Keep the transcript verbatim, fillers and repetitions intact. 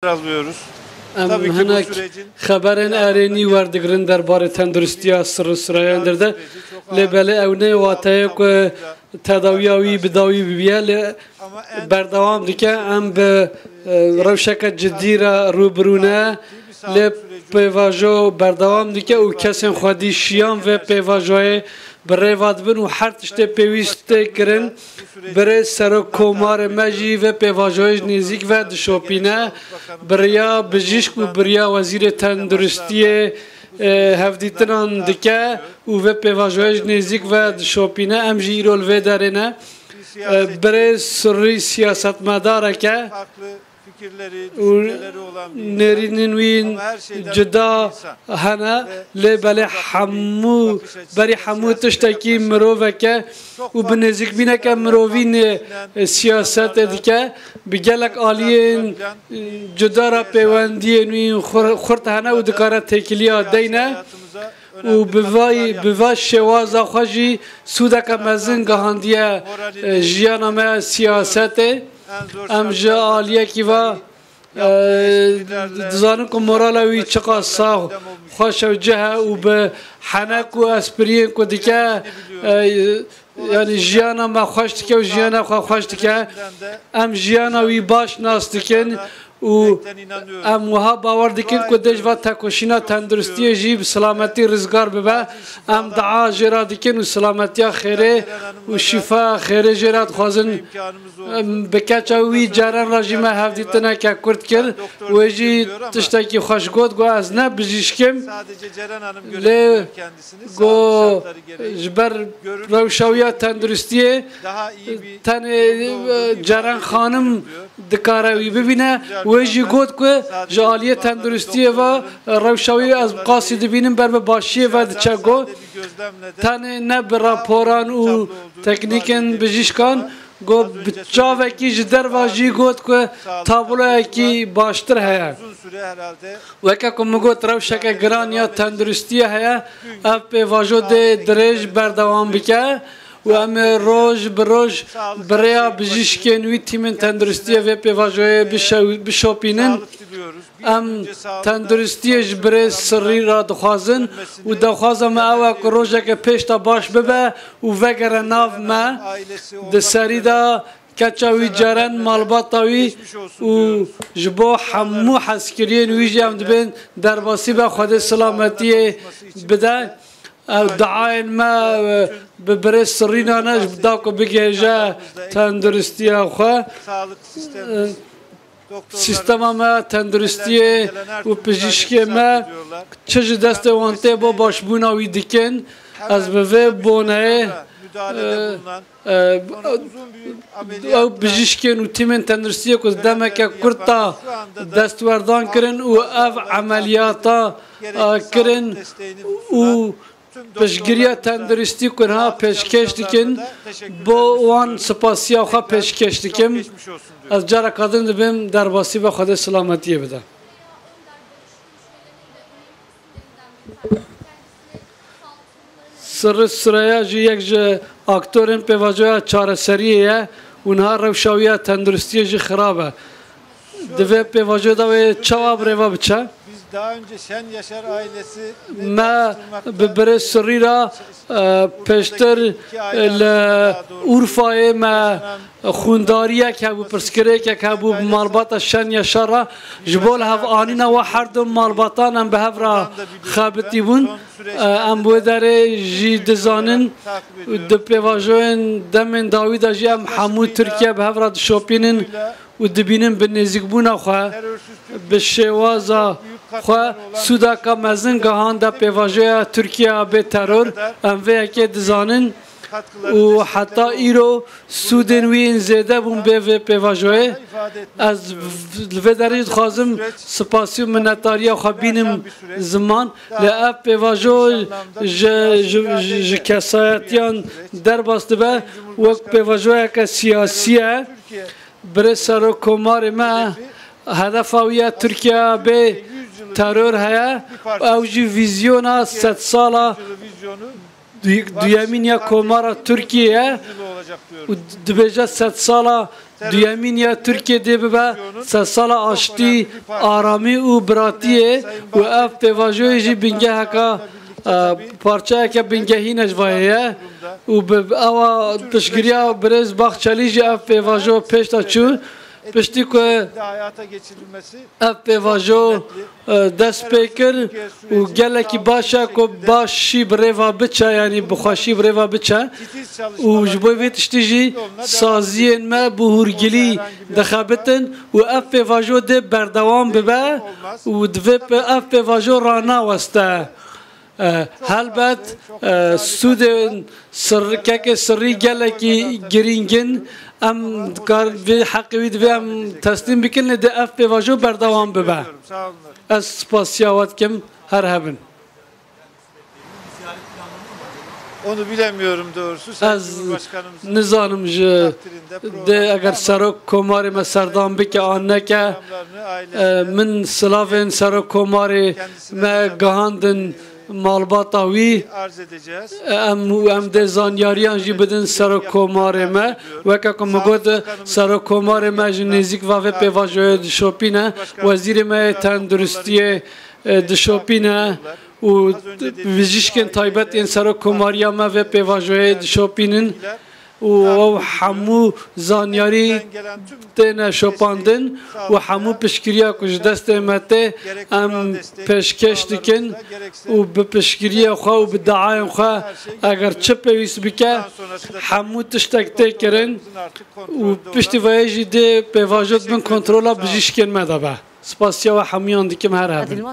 alıyoruz. Em Tabii ki bu hinek sürecin xeberên erênî werdigirin derbarê tenduristiya Sirri Süreyya Yildirim de. Lê belê ew ne wateye ku tedawiya wî bi dawî bibiye, lê berdewam dike. Em bi, e, rewşeke cidî re rûbirû ne. Lê pêvajo berdewam dike û kesên xwedî şiyan vê pêvajoyê bi rê ve dibin û her tiştê pêwîst tê kirin. Birêz Serok Komarê me jî vê pêvajoyê ji nêzîk ve dişopîne. Bi riya bijîşk û bi riya Wezîrê Tenduristiyê, e, hevdîtinan dike û vê pêvajoyê ji nêzîk ve dişopîne. Em jî îro li vê derê ne. E, Birêz Sirrî siyasetmedarek e û nêrînên wî cuda hene, lê belê hemû, berî hemû tiştekî mirovek e û bi nêzîkbîneke mirovî nê siyasetê dike. Bi gelek aliyên cuda re pêwendiyên wî xur-, xurt hene û dikare têkiliya deyne û bi vay, bi va şêwaza xwe jî sûdeke mezin gihandiye, e, jiyana me ya siyasetê. Em ji aliyekî ve, e, dizanin ku morala wî çiqas sax, xweş e û cih e û bi henek û espriyên ku dike, e, yanî jiyana me xweş dike û jiyana xwe xweş dike. Em jiyana wî baş nas dikin û em wiha bawer dikin ku dê ji va tekoşîna tenduristiyê jî bi silametî rizgar bibe. Em dua jê re dikin û silametiya xêrê û şîfa xêrê jê re dixwazin. Em bi keça wî Ceren re jî me hevdîtineke kurt kir. Wê jî tiştekî xweş got, got, ez ne bijîşk im, lê got, ji ber rewşa wî ya tenduristiyê tenê, e, Ceren Xanim dikare wî bibîne. Wê jî got ku ji aliyê tenduristiyê ve, e, rewşa wî ez bi qasî dibînim ber bi başiyê ve diçe. Got, tenê ne bi raporan û teknîkên bijîşkan, got, bi çavekî ji derve jî got ku tabloyekî baştir heye. Weke ku min got, rewşeke giran ya tenduristiyê heye, ev pêvajo dê dirêj berdewam bike û em ê roj bi roj bi rêya bijîşkên wî, tîmên tenduristiyê vê pêvajoyê bişew-, bişopînin. Em tenduristiyê ji birêz Sirrî re dixwazin û daxwaza me ew e ku rojeke pêş de baş bibe û vegere nav me. Di serî de keça wî Ceren, malbata wî û ji bo hemû hezkiriyên wî jî em dibên derbasî be, Xwedê silametiyê bide. Ew duayên me, e, bi birêz Sirrî ne, ji da ku bigihêje tenduristiya xwe. E, sîstema me tenduristiyê û pijîşkê me çi ji destê wan tê bo başbûna wî dikin. Ez bi vê boneyê, e, e, ew bijîşkên û tîmên tenduristiyê ku demeke kurt de destwerdan kirin û ev emeliyata, e, kirin û piştgiriya tenduristî ku niha pêşkêş dikin, bo wan sipasiya xwe pêşkêş dikim. Ez careka din dibêm derbasî be, Xwedê silametiyê bide. Sirri Süreyya jî yek ji aktorên pêvajoya çareseriyê ye û niha rewşa wî ya tenduristiyê jî xirab e. Di vê pêvajoyê de wê çawa bi rê ve biçe? Biz daha önce Şen Yaşar ailesi ve Me bi birêz Sirrî re, e, pêştir, e, li Urfayê me xwîndariyek hebû, pirsgirêkek hebû bi malbata Şen Yaşar re. Ji bo li hev anîna we her du malbatan em bi hev re xebitî bûn. E, em wê derê jî dizanin, di pêvajoyên demên dawî de jî em hemû Tirkiye bi hev re dişopînin û dibînin bi nêzîkbûna xwe, bi şêwaza xwe sûdaka mezin gihande pêvajoya Tirkiye bê teror. Em vê yekê dizanin û heta îro sûdên wî yên zêde bûn bê vê pêvajoyê. Ez v-, li vê derê jî dixwazim spasî û minnetdariya xwe bînim ziman. Lê ev pêvajo ji, ji, ji, ji kesayetiyan derbas dibe, wek pêvajoyeke siyasî ye. Birêz Serok Komarê me, hedefa wî ya Tirkiye bê teror heye. Ew jî vîzyona sedsala du-, duyemîn ya Komara Tirkiye ye û dibêje sedsala Duyemîn ya Tirkiyê dê bibe sedsala aştî, aramî û biratiyê û ev pêvajoyê jî bingeheka, e, parçeyeke bingehîn e ji vayê ye û bi ewa piştgiriya birêz Baxçelî jî ev pêvajo pêş de çû. Piştî ku ev pêvajo, e, dest pê kir û gelekî baş e ku baş şî bi rêva biçe, yanî bi xweşî bi rêva biçe û ji bo vê tiştî jî saziyên me bi hûrgilî dixebitin û ev pêvajo dê berdewam bibe û divê pe-, ev pêvajo ranaweste. E, helbet, e, sûdên sirr-, kekê sirrî gelekî girîng in. Em dikar-, vê heqê wî divê em teslîm bikin, lê dê ev pêvajo berdewam bibe. Ez spasiya we dikim, her hebin. Onu bilemiyorum doğrusu. Sayın Ez Cumhurbaşkanımızın nizanim ji takdirinde dê programlarını, eger serok komarê me serdan bike an neke, programlarını e, ailesine min silavên serok komarê me gihandin malbata wî. Arz edeceğiz. Em û em dê zanyariyan jî bidin serok komarê me. Weke ku min got, serok komarê me ji nêzîk ve vê pêvajoyê dişopîne. Wezîrê me yê tenduristiyê, e, dişopîne û bijîşkên taybet yên serok komariya me vê pêvajoyê dişopînin û ew hemû zanyarî têne şopandin û hemû piştgiriya ku ji destê me tê em pêşkêş dikin û bi piştgiriyê xwe û bi deayên xwe eger çi pêwîst bike hemû tiştek tê kirin û piştî veyê jî dê pêvajo di bin kontrola bijîşkên me de be. Spasiya we hemûyan dikim, her hebin.